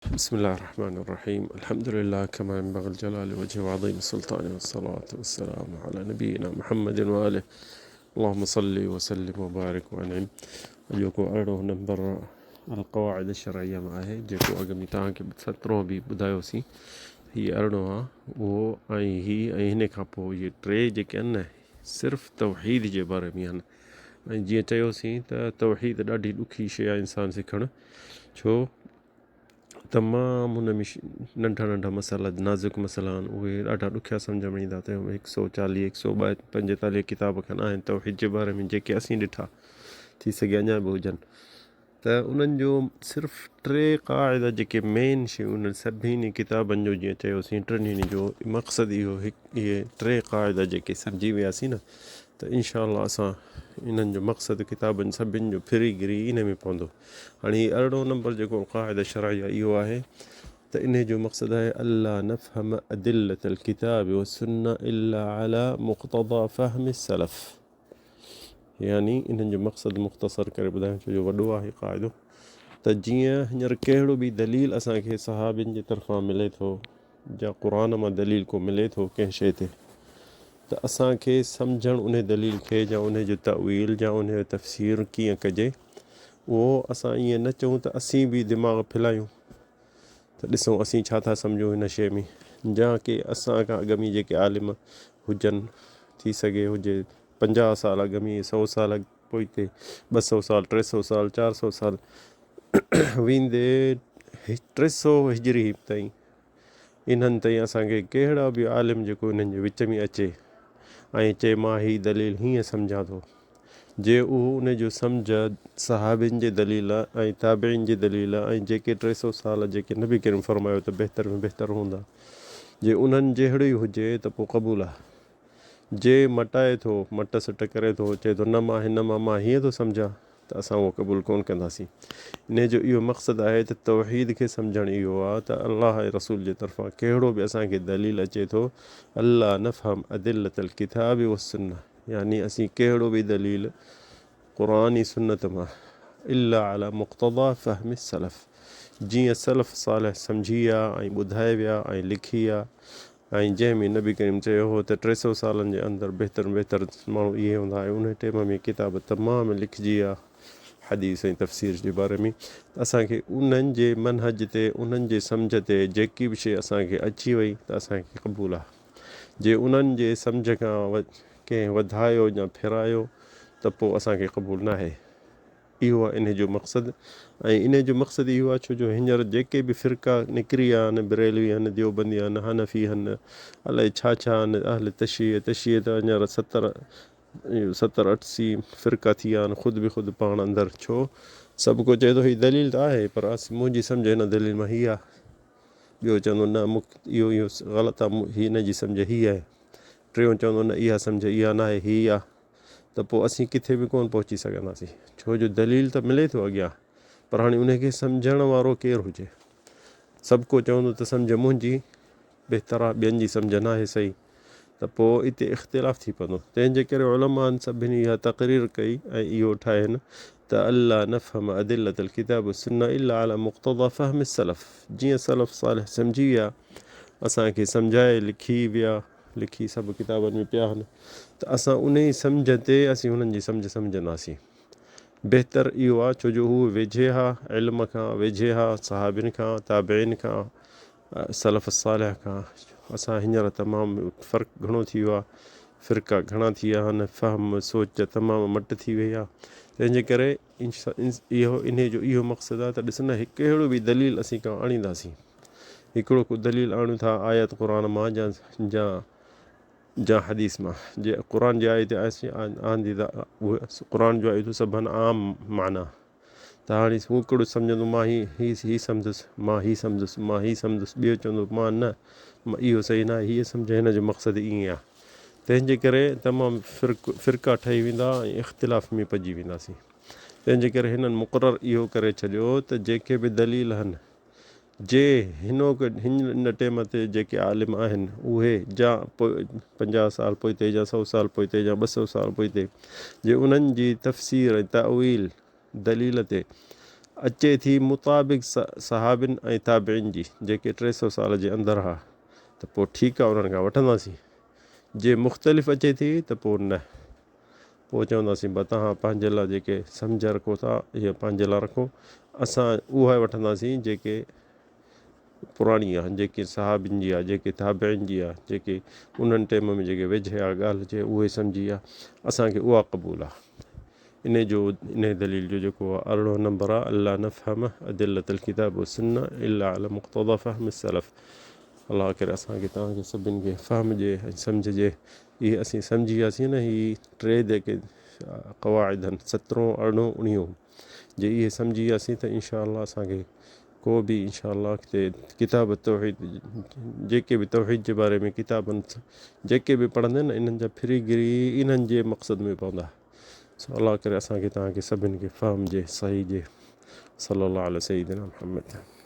بسم الله الرحمن الرحيم الحمد لله كما ينبغي الجلال وجهه وعظيم سلطانه والصلاة والسلام على نبينا محمد وآله اللهم صل وسلم وبارڪ وانعم اڄوڪو ارڙهون نمبر القواعد الشرعيه مان آهي جيڪو اڳ ۾ توهان کي سترهون به ٻڌايوسين هي ارڙهون آ اهو ۽ هي ۽ هن کان پوء اهي ٽي جيڪي آهن نه صرف توحيد جي باري ۾ آهن ۽ جيئن چيوسين ته توحيد ڏاڍي ڏکي شيء آهي انسان سکڻ ڇو تمام هن ۾ ننڍا ننڍا مسئلا نازڪ مسئلا آهن اهي ڏاڍا ڏکيا سمجهه ۾ ايندا ته هڪ سو چاليهه هڪ سو پنجيتاليهه ڪتاب کن آهن توحيد جي باري ۾ جيڪي اسين ڏٺا ٿي سگهي اڃا به هجن ته انهن جو صرف ٽي قاعدا جيڪي مين شيون انهن سڀني ڪتابن جو جيئن چيوسين ٽنهي جو مقصد اهو هڪ اهي ٽي قاعدا جيڪي سمجهي وياسين نه ته انشاء الله اسان انهن جو مقصد ڪتابن سڀن جو ڦري گري ان ۾ پوندو. هاڻي هي ارڙهون نمبر جيڪو قاعده شرعيه اهو آهي ته انهي جو مقصد آهي الا نفهم ادلة الڪتاب والسنة الا علي مقتضي فهم السلف يعني انهن جو مقصد مختصر ڪري ٻڌايان ڇو جو وڏو آهي قاعدو ته جيئن هينئر ڪهڙو به دليل اسان کي صحابين جي طرفان ملي ٿو جا قرآن مان دليل ڪو ملي ٿو ڪنهن شيء تي ته اسان کي سمجهڻ انهي دليل کي يا انهي جو تاويل يا انهي جو تفسير ڪيئن ڪجي اهو اسان ائين نه چئون ته اسين به دماغ ڦھلايون ته ڏسون اسين ڇا ٿا سمجهون هن شيء ۾ يا ڪي اسان کان اڳ ۾ جيڪي عالم هجن ٿي سگهي هجي پنجاهه سال اڳ ۾ سو سال پوئتي ٻه سو سال ٽي سو سال چار سو سال ويندي 300 هجري تائين انهن تائين اسان کي ڪهڙا به عالم جيڪو انهن جي وچ ۾ اچي ۽ چئي مان هي دليل هيئن سمجهان ٿو جي اهو ان جو سمجهه صحابين جي دليل ۽ تابعين جي دليل ۽ جيڪي 300 سال جيڪي نبي ڪريم فرمايو ته بهتر ۾ بهتر هوندا جي انهن جهڙو ئي هجي ته پوء قبول آهي جي مٽائي ٿو، مٽ سٽ ڪري ٿو، چئي ٿو نه مان هن مان مان هيئن ٿو سمجهان ته اسان اهو قبول ڪونه ڪنداسين. انهيء جو اهو مقصد آهي ته توحيد کي سمجهڻ اهو آهي ته الله ۽ رسول جي طرفان ڪهڙو به اسان کي دليل اچي ٿو الا نفهم ادلة الڪتاب والسنة يعني اسين ڪهڙو به دليل قرآن ۽ سنت مان الا علي مقتضي فهم السلف جيئن سلف صالح سمجهي ويا ۽ ٻڌائي ويا ۽ لکي ويا ۽ جنهن ۾ نبي ڪريم چيو هو ته 300 سالن جي اندر بهتر ۾ بهتر ماڻهو اهي هوندا ۽ انهي ٽيم ۾ ڪتاب تمام لکجي ويا حديث ۽ تفسير جي باري ۾ ته اسان کي انهن جي منهج تي انهن جي سمجهه تي جيڪي به شيء اسان کي اچي وئي ته اسان کي قبول آهي جي انهن جي سمجهه کان ڪنهن وڌايو يا ڦيرايو ته پوء اسان کي قبول ناهي. اهو آهي انهي جو مقصد ۽ انهي جو مقصد اهو آهي ڇو جو هينئر جيڪي به فرقا نڪري آيا آهن بريلوي آهن ديوبندي آهن حنفي آهن الائي ڇا ڇا آهن اهل تشيع تشيع ته هينئر ستر ستر اٺسي فرقا ٿي ويا آهن خود به خود پاڻ اندر ڇو سڀ ڪو چئي ٿو هي دليل ته آهي پر منهنجي سمجهه هن دليل مان هي آهي ٻيو چوندو نه مون اهو اهو غلط آهي هن جي سمجهه هي آهي ٽيون چوندو نه اها سمجهه اها ناهي هي آهي ته پوء اسين ڪٿي به ڪونه پهچي سگهنداسين ڇو جو دليل ته ملي ٿو اڳيان پر هاڻي ان کي سمجهڻ وارو ڪير هجي سڀ ڪو چوندو ته سمجهه منهنجي بهتر آهي ٻين جي سمجهه ناهي صحيح ته پوء اتي اختلاف ٿي پوندو تنهن جي ڪري علماء سڀني اها تقرير ڪئي ۽ اهو ٺاهين ته الا نفهم ادلة الڪتاب والسنة الا علي مقتضي فهم السلف جيئن سلف صالح سمجهي ويا اسان کي سمجهائي لکي ويا لکي سڀ ڪتابن ۾ پيا آهن ته اسان انهي سمجهه تي اسين انهن جي سمجهه سمجهنداسين. بهتر اهو آهي ڇو جو هو ويجهي ها علم کان ويجهي ها صحابين کان تابعين کان سلف الصالح کان اسان هينئر تمام فرق گهڻو ٿي ويو آهي فرقا گهڻا ٿي ويا آهن فهم سوچ تمام مٽ ٿي وئي آهي تنهن جي ڪري اهو انهي جو اهو مقصد آهي ته ڏس نه هڪ اهڙو به دليل اسين ڪا آڻينداسين هڪڙو ڪو دليل آڻيون ٿا آيت قرآن مان جا جا جا حديث مان جي قرآن جي آيت آندي ته اهي قرآن جو آيتون سڀ آهن عام معنيٰ ته هاڻي هو ڪهڙو سمجهندو مان هي هي هي سمجهس مان هي سمجهس مان هي سمجهس ٻيو چوندو مان نه اهو صحيح نه آهي هيء سمجهه هن جو مقصد ائين آهي تنهن جي ڪري تمام فرق فرقا ٺهي ويندا ۽ اختلاف ۾ پئجي وينداسين تنهن جي ڪري هنن مقرر اهو ڪري ڇڏيو ته جيڪي به دليل آهن جي هنوڪ هن ٽيم تي جيڪي عالم آهن اهي جا 50 سال پوئتي جا سو سال پوئتي جا 200 سال پوئتي جي انهن جي تفسير ۽ تاويل دليل تي اچي ٿي مطابق صحابين ۽ تابعين جي جيڪي 300 سال جي اندر ها ته پوء ٺيڪ آ انهن کان وٺنداسين جي مختلف اچي ٿي ته پوء نه پوء چونداسين با توهان پنهنجي لاء جيڪي سمجهه رکو ٿا اهي پنهنجي لاء رکو اسان اها وٺنداسين جيڪي پراڻي آ جيڪي صحابين جي آ جيڪي تابعين جي آ جيڪي انهن ٽيم ۾ جيڪي ويجهي آ ڳالهه جي اهي سمجهي آ اسان کي اها قبول آ انهي جو انهي دليل جو جيڪو ارڙهون نمبر آ الا نفهم ادلة الڪتاب والسنة الا علي مقتضي فهم السلف الله ڪري اسان کي توهان کي سڀن کي فهم ڏي ۽ سمجهه ڏي اهي اسين سمجهي وياسين نه هي ٽي جيڪي قواعد آهن سترهون ارڙهون اڻيهون جي اهي سمجهي وياسين ته انشاء الله اسان کي ڪو به انشاء الله اڳتي ڪتاب التوحيد جيڪي به توحيد جي باري ۾ ڪتاب آهن جيڪي به پڙهندا آهن انهن جا ڦري گري انهن جي مقصد ۾ پوندا سو الله ڪري اسان کي توهان کي سڀن کي فهم جي صحيح جي صلي الله علي سيدنا محمد.